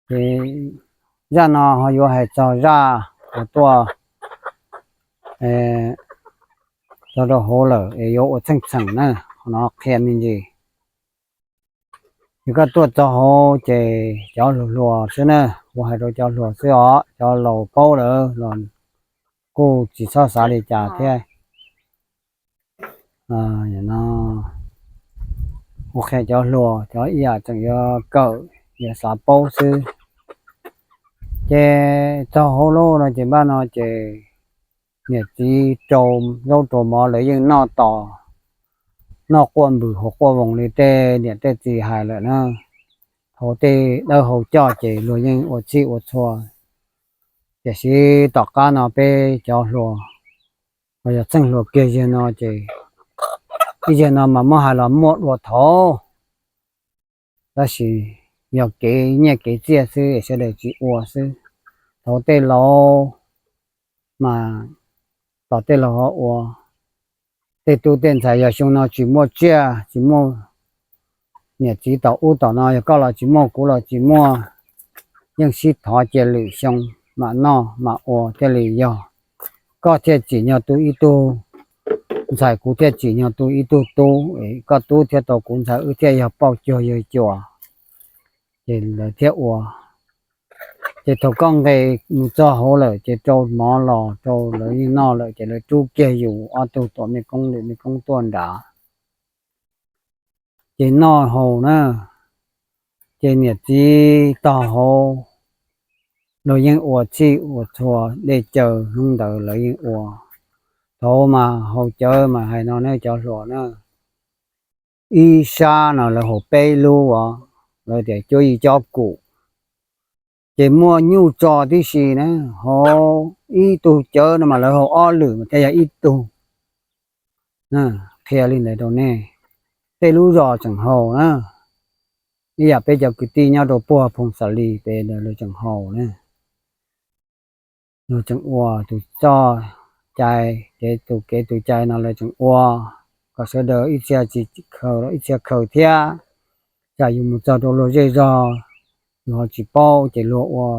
Ces zaj no ho yuav hais txog zaj uas tuaj txog rau hauv lawm es yuav ua txheej txheem na, qhov no qhia me ntsis. Ces koj tuaj txog hauv ces cov hluas hluas xwb na, kuv hais rau cov hluas xwb os, cov laus paub lawm los kuj tsis txhob xav li cas thiab. Kuv qhia cov hluas, cov ib yam tseem yuav kawm, yuav xav paub xwb. Ces txog hauv lub no ces npaj no ces niam txiv rau zaub rau mov lawv yeej noj tos, noj quaj npws haus quaj voos li tej niam tej txiv hais lawm na. Hauv tej dawb hau coj ces luag yeej ua txhij ua txhua, tiam sis tom qab no peb cov hluas los yog txheej hluas kiag ziag no ces ib zaug no mas muab hais los muaj dua thaud, tab sis yog kev nyiaj kev txiaj xwb es sawv daws tsis ua xwb. Thaud tej laus mas tos tej laus ho ua, tej tub tej ntxhais yog xyoo no tsis muaj tsiaj tsis muaj, niam txiv tom ub tom no yog koj los tsis muaj kuv los tsis muaj, yeej sib thov cia lwm xyoo mam noj mam ua thiaj li yog. Koj thiaj tsim nyog tu ib tug ntxhais, kuv thiaj tsim nyog tu ib tug tub, koj tub thiaj tau kuv ntxhais, wb thiaj yog pauj cuag yawg cuas. Ces lawv thiaj ua. Ces thaum koj nqes mus txog hauv lawm ces rau mov los rau lawv yeej noj lawm ces lawv rub kiag yus ob tug tuam mej koob lwm mej koob tuaj nrad. Ces noj haus na, ces niam txiv tog hauv los yeej ua txhij ua txhua, dej cawv hnub ntawd lawv yeej ua. Thaud mas haus cawv mas hais no ne cov hluas na, ib sab no lawv haus peb lub os, lawv tias cuab yim cob kum. Ces muaj nyuj tso tib si na, haus ib tug cawv no mas lawv haus ob lwm mas thiaj yog ib tug. Qhia li ntawd rau nej, tej lub zos tseem haus na, ib yam peb cov kwv tij nyob rau puag Phoos Xas Lis pem ntawd lawv tseem haus na. Lawv tseem ua tus txoj cai, kev tus kev tus cai no lawv tseem ua kom sawv daws ib txhia tsis khaws los ib txhia khaws thiab. Tsam yus mus txog rau luag zej zog, yus ho tsis paub ces luag ua,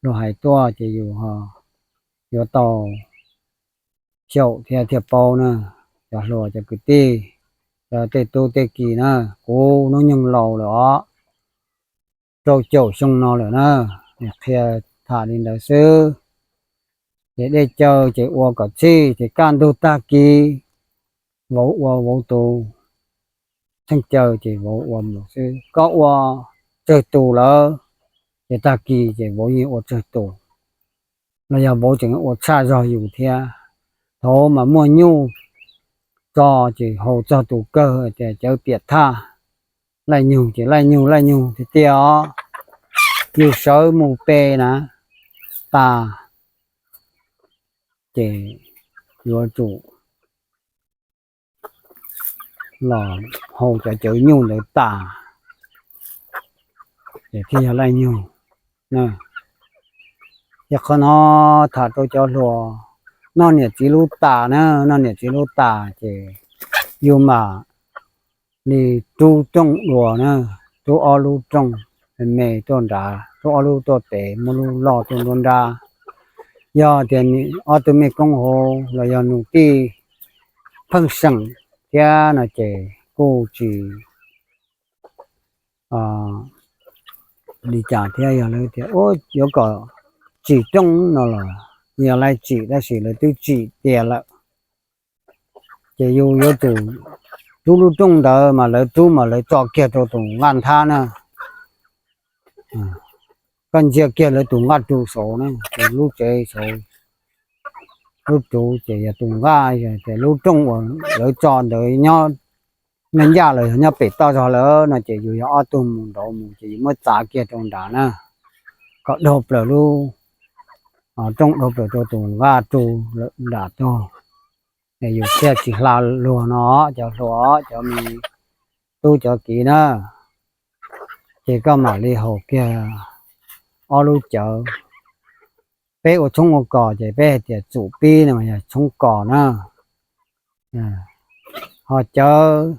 luag hais tuaj ces yus ho yuav tau xyaum thiab thiaj paub na. Cov hluas cov kwv tij, cov tej tub tej ki na, kuv hnub nyoog laus lawm os, rau caum xyoo no lawm na, qhia tham li ntawd xwb. Ces dej cawv ces ua kom txhij ces kaj ntug tag kis vauv ua vauv tus, tsheej cawv ces vauv ua mus xwb. Koj ua tsawg tus lawm ces tag kis ces vauv yeej ua tsawg tus, los yog vauv tseem ua tshaj zog yus thiab. Thaud mas muaj nyuj tso ces haus txog tus kawg tias cawv piam thaj, laij nyug ces laij nyug laij nyug tiag tiag os. Yus sawv mus pe na, tas ces yuav tsum los haus cov cawv nyuj ntawd tas ces thiaj yog laij nyug. Yog qhov no tham rau cov hluas, noj niam txiv lub tas na, noj niam txiv lub tas ces yus mam li rub rooj dua na, rub ob lub rooj me me tuaj nrad, rub ob lub tuaj pem, muab lub loj tuaj nruab nrab. Yog tias ob tug mej koob hauv los yog nus tij pheej seem thiab no ces kuj tsis li cas thiab. Yog lawv tias yuav kom tsim rooj no los yog lawv tsim, tab sis lawv twb tsim tiag lawm. Ces yus yuav tsum rub lub rooj ntawd mas lawv rub mas lawv tso kiag rau tus nqaj nthab na. Koj ntsia kiag lawv tus nqaj rus saud na, lub tsev saud, lub rus ces yog tus nqaj, ces lub rooj uas lawv tso ntawd nyob me ncaj los yog nyob pem toj zog lawm no ces yus yog ob tug mus nraud mus ces yus muab txav kiag rau nrad na, kom dhau plaws lub rooj dhau plaws rau tus nqaj rus nram tog, es yus thiaj tsis hla luag no, cov hluas cov me tub cov kiv na. Ces koj mam li haus kiag ob lub cawv. Peb ua tshoob ua kos ces peb hais tias txum pib no mas yog tshoob kos na. Ho cawv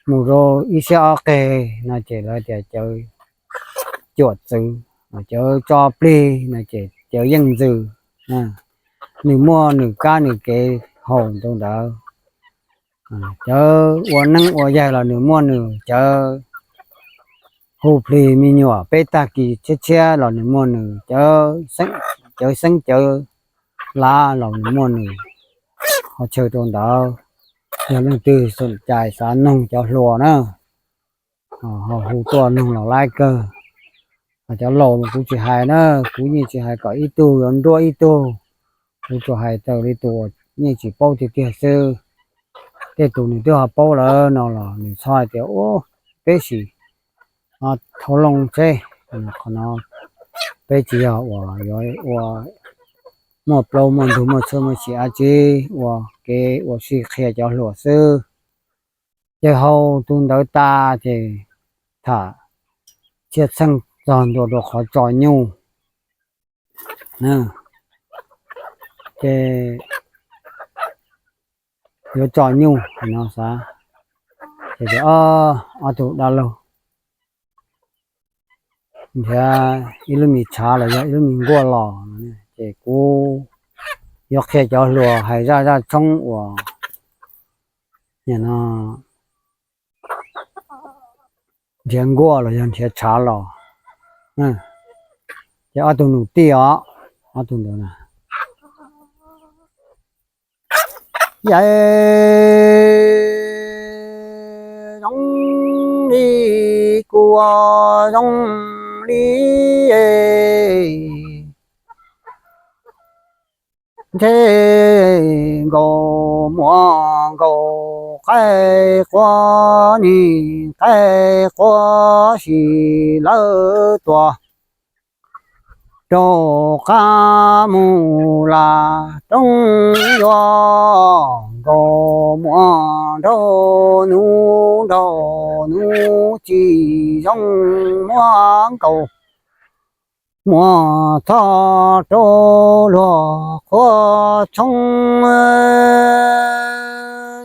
mus rau ib siab ob qeg no ces lawv tias cawv cuam txwv, cawv tso plig no ces cawv yeej ntxws. Nws muaj nws kab nws kev haum rau ntawd. Cawv ua neeb ua yaig los nws muaj nws, cawv hu plig me nyuam peb tag kis tshiab tshiab los nws muaj nws, cawv xeeb cawv lav los nws muaj nws. Qhov chaw rau ntawd, yog leej twg xom cai xav noog cov hluas na, ho hu tuaj noog los laib kawg. Ho cov laus mas kuv tsis hais na, kuv yeej tsis hais kom ib tug yuav nruab ib tug. Kuv tsuas hais raws li tus uas yeej tsis paub tiag tiag xwb. Tej tus nws twb ho paub lawm no los nws txhob hais tias ua peb sim thauj loo tseb. Qhov no peb tsis yog uas yuav ua muaj plaub muaj ntug muaj txhuab muaj xim dab tsi, ua kev ua si qhia cov hluas xwb. Ces hau tus ntawd tas ces tham txhiaj txheej txog ntua rau qhov tso nyuj. Ces yuav tso nyuj no xav, ces ob tug dab laug nrhiav ib lub me tshav los yog ib lub me nkuaj los, ces kuv yuav qhia cov hluas hais zaj zaj tshoob uas nrhiav nkuaj los yog nrhiav tshav los. Ces ob tug nus tij os, ob tug ntawd na, yawg zoo li kua zoo li ntshe nkaus muaj nkaus qaib qua nig qaib qua si lawv tuaj rau qab mus las roob yuav nkaus muaj nraug nub nraug nub tsis zoo muab nkaus muab txhob rau luag qhuav tshoob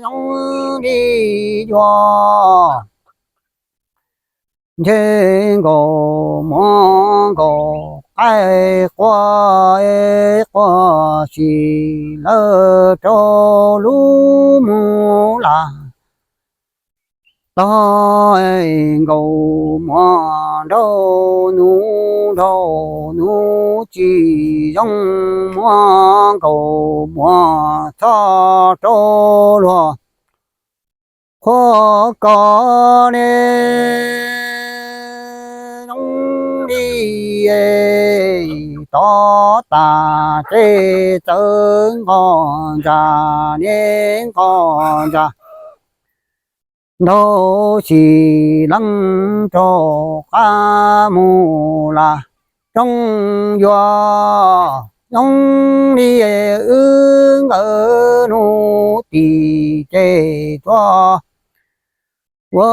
zoo li yuav ntshe nkaus muab nkaus qaib qua qua si lawv rau lub mus las tog nkaus muaj nraug nub nraug nub tsis zoo muab nkaus muab txhob rau luag qhuav koj ne zoo li tov tas ces txawv nqos ntsa ne nqos ntsa nraug si leej rau qab mus las roob yuav zoo li wb nkawd hnub tim ces tuaj ua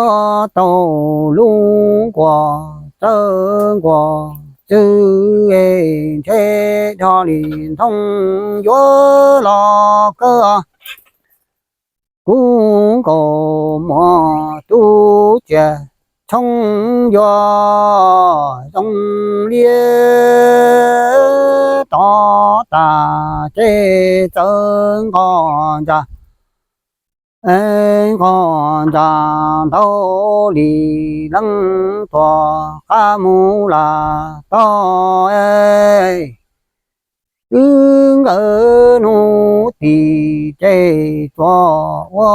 tau lub nkuas txawb nkuas txwv ntshe dhau li ntoo yuav los kawg. Kuv nkaus muaj tub cia tshoob yuav zoo li tov tas ces txawv nqos ntsa nqos ntsa ntau li leej tuaj qab mus las tog wb nkawd hnub tim ces tuaj ua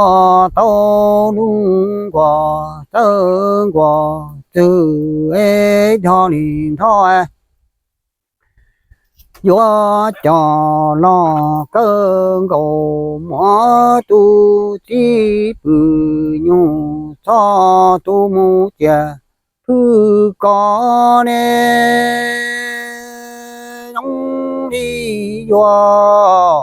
tau lub nkuas txawb nkuas txwv dhau li nrho yuav coj los kawg nkaus muab tub txib pw nyuj txog tub mus cia phwj koj ne zoo li yuav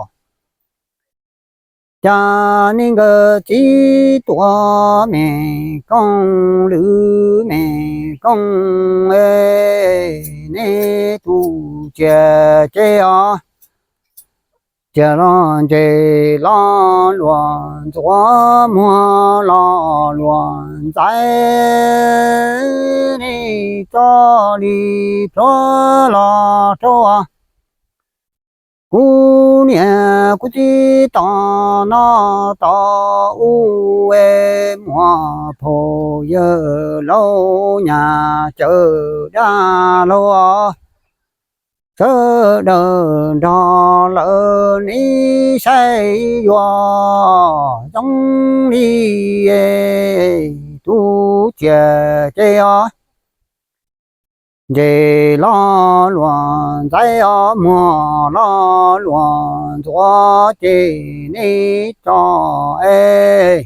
cas ne nkawd txib tuaj me kooj lwm me kooj nej tus cia ces os cia los ntse los luag ntxuav muag los luag ntxaiv, nej tso li plhuav los rau kuv niam kuv txiv tom no tom ub, muam phob yawg laus nyab cawm dab laug, sawv daws nrog lawv nej saib yuav zoo li tus tsiaj ces os, ntses los luag ntxaiv os, muag los luag ntxuav ces nej tso es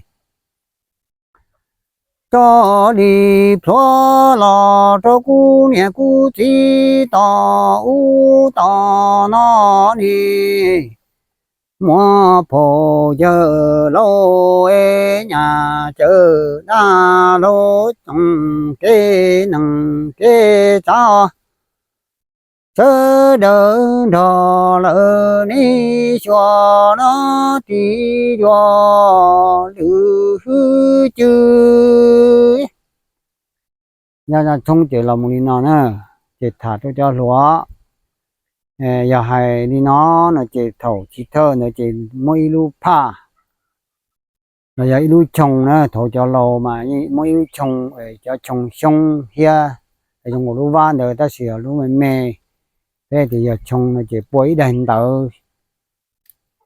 tso li plhuav los rau kuv niam kuv txiv tom ub tom no ne, muam phob yawg laus nyab cawm dab laug, tsoom kev neeg kev tsav, sawv daws nrog lawv nej xyuas no tig yuav lwm hwj cwj. Zaj tshoob ces los mus li no na, ces tham rau cov hluas. Yog hais li no no ces thaum chiv thawj ntawd ces muab ib lub phaj los yog ib lub choo na, thaum cov laus mas yeej muab ib lub choo, cov choo xyoob hiab zoo nkaus lub vab ntawd tab sis yog lub me me, peb tias yog choo no ces pua ib daim ntawv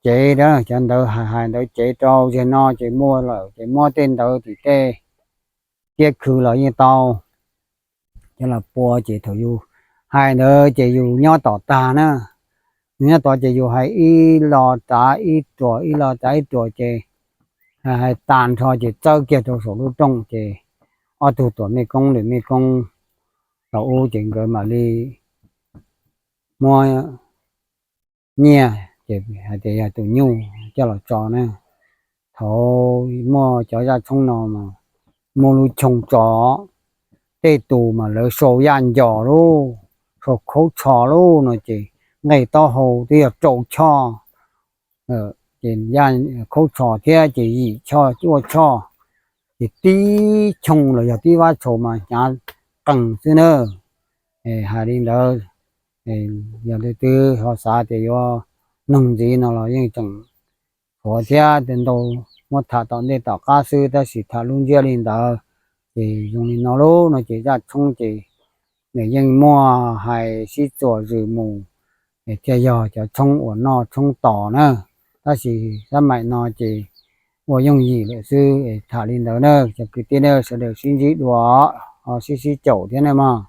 cev, cov ntawv hais hais ntawv cev rau. Zaum no ces muaj lawm ces muab tej ntawv tim tej tiab khw los yeej tau, cov los pua ces thaum yus hais ntawd ces yus nyob tom tag na, yus nyob tod ces yus hais ib lo rav ib ruam ib lo rav ib ruam ces hais hais tag nrho ces txawb kiag rau saum lub rooj ces ob tug tuam mej koob lwm mej koob los ub ces nkawd mam li muab nyiaj ces hais tias yog tus nyuj coj los tso na. Thaum muaj cov zaj tshoob no mas muaj lub choo tso, tej tus mas lawv sau yaj ncos lauj, sau khaub tsho lauj no ces nqe taub hau twb yog rau choj, ces khaub tsho thiab ces yim choj cuaj choj, ces tib choo los yog tib vab tshaus mas hnyav qees xwb na. Hais li ntawd, yog leej twg ho xav tias yuav noog ntxiv no los yeej tseem qhuav thiab, ntau muab tham tom ntej tom qab xwb tab sis tham lub ntsiab li ntawd. Ces zoo li no lauj no ces zaj tshoob ces nws yeej muaj hais sib txuas zws mus, thiaj yog cov tshoob uas noj tshoob tos na. Tab sis xab maim no ces ua yooj yim lawm xwb, tham li ntawd na cov kwv tij na, sawv daws sib ntsib dua, ho sib sib caum thiab na mog.